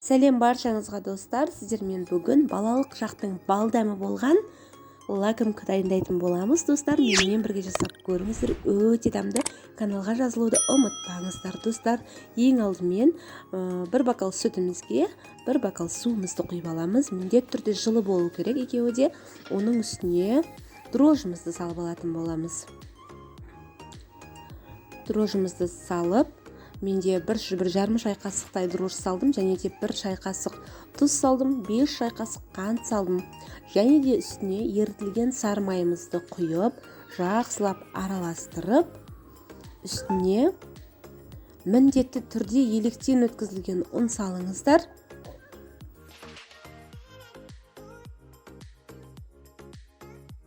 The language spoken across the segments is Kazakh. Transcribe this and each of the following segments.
Сәлем баршаңызға, достар! Сіздермен бүгін балалық шақтың бал дәмі болған лакомка дайындайтын боламыз, достар. Менімен бірге жасап көріңіздер, өте дәмді. Каналға жазылуды ұмытпаңыздар, достар. Ең алдымен бір бокал сүтімізге бір бокал суымызды құйып аламыз. Міндетті түрде жылы болу керек екеуі де. Оның үстіне дрожжымызды салып алатын боламыз. Дрожжымызды салып, менде 1,5 шай қасықтай дрожж салдым, және де 1 шай қасық тұз салдым, 5 шай қасық қант салдым. Және де үстіне ерітілген сары майымызды құйып, жақсылап араластырып, үстіне міндетті түрде електен өткізілген ұн салыңыздар.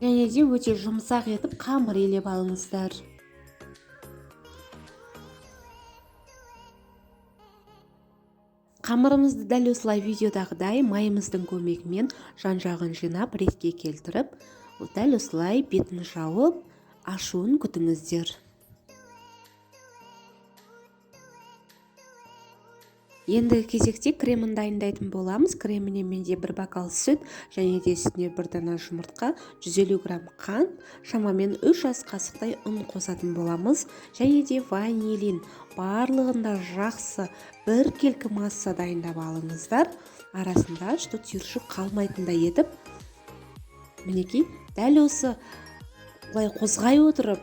Және де өте жұмсақ етіп қамыр елеп алыңыздар. Қамырымызды дәл осылай видеодағыдай майымыздың көмегімен жан-жағын жинап, ретке келтіріп, дәл осылай бетін жауып, ашуын күтіңіздер. Ендігі кезекте кремін дайындайтын боламыз. Креміне менде 1 бокал сүт және де үстіне 1 дана жұмыртқа, 150 грамм қант, шамамен 3 ас қасықтай ұн қосатын боламыз. Және де ванилин. Барлығында жақсы біркелкі масса дайындап алыңыздар. Арасында что түйіршік қалмайтындай етіп. Мінекей, дәл осы былай қозғай отырып,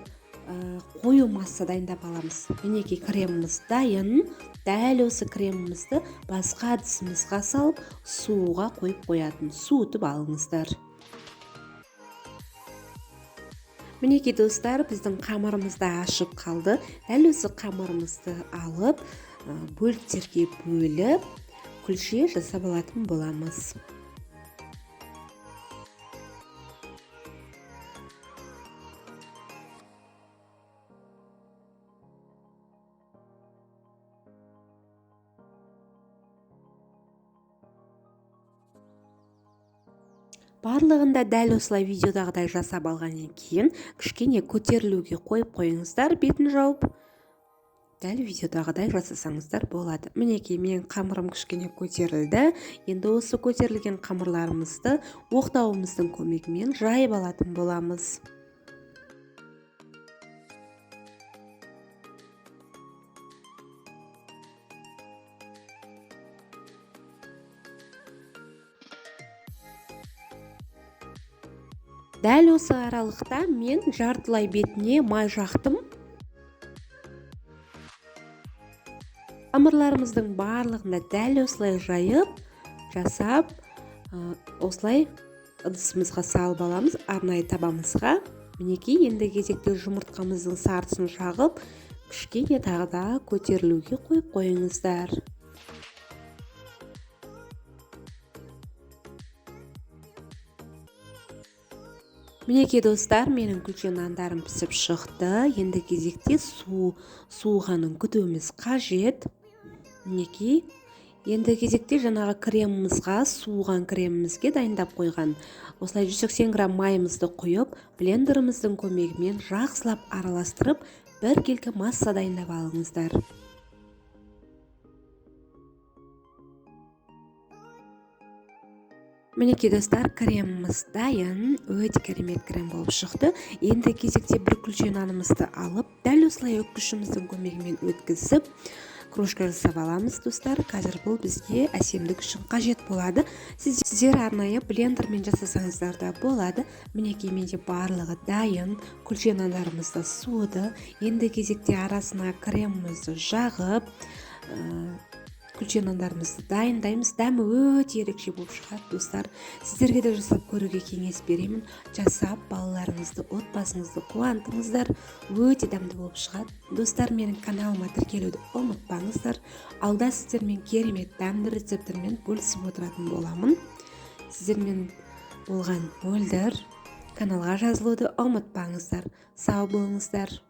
қою масса дайындап аламыз. Мінекей, креміміз дайын. Дәл осы кремімізді басқа ыдысымызға салып, суға қойып қоятын, суытып алыңыздар. Мінекей, достар, біздің қамырымыз да ашып қалды. Дәл осы қамырымызды алып, бөліктерге бөліп, күлше жасап алатын боламыз. Барлығында дәл осылай видеодағыдай жасап алғаннан кейін кішкене көтерілуге қойып қойыңыздар, бетін жауып. Дәл видеодағыдай жасасаңыздар болады. Мінекей, менің қамырым кішкене көтерілді. Енді осы көтерілген қамырларымызды оқтауымыздың көмегімен жайып алатын боламыз. Дәл осы аралықта мен жартылай бетіне май жақтым. Қамырларымыздың барлығында дәл осылай жайып, жасап, осылай ыдысымызға салып аламыз, арнайы табамызға. Мінекей, енді кезекте жұмыртқамыздың сарысын жағып, кішкене тағы да көтерілуге қойып қойыңыздар. Мінекей, достар, менің күлше нандарым пісіп шықты. Енді кезекте суығанын күтуіміз қажет. Мінекей, енді кезекте жаңағы кремімізға, суыған кремімізге дайындап қойған осылай 180 грамм майымызды құйып, блендеріміздің көмегімен жақсылап араластырып, біркелкі масса дайындап алыңыздар. Мінекей, достар, креміміз дайын, өте керемет крем болып шықты. Енді кезекте бір күлше нанымызды алып, дәл осылай өткішіміздің көмегімен өткізіп, кружка жасап аламыз, достар. Қазір бұл бізге әсемдік үшін қажет болады. Сіздер арнайы блендермен жасасаңыздар да болады. Мінекей, менде барлығы дайын, күлше нандарымыз да суыды. Енді кезекте арасына кремімізді жағып, күлше нандарымызды дайындаймыз. Дәмі өте ерекше болып шығады, достар. Сіздерге де жасап көруге кеңес беремін. Жасап балаларыңызды, отбасыңызды қуантыңыздар. Өте дәмді болып шығады. Достар, менің каналыма тіркелуді ұмытпаңыздар. Алда сіздермен керемет дәмді рецепттермен бөлісіп отыратын боламын. Сіздермен болған Мөлдір. Каналға жазылуды ұмытпаңыздар. Сау болыңыздар.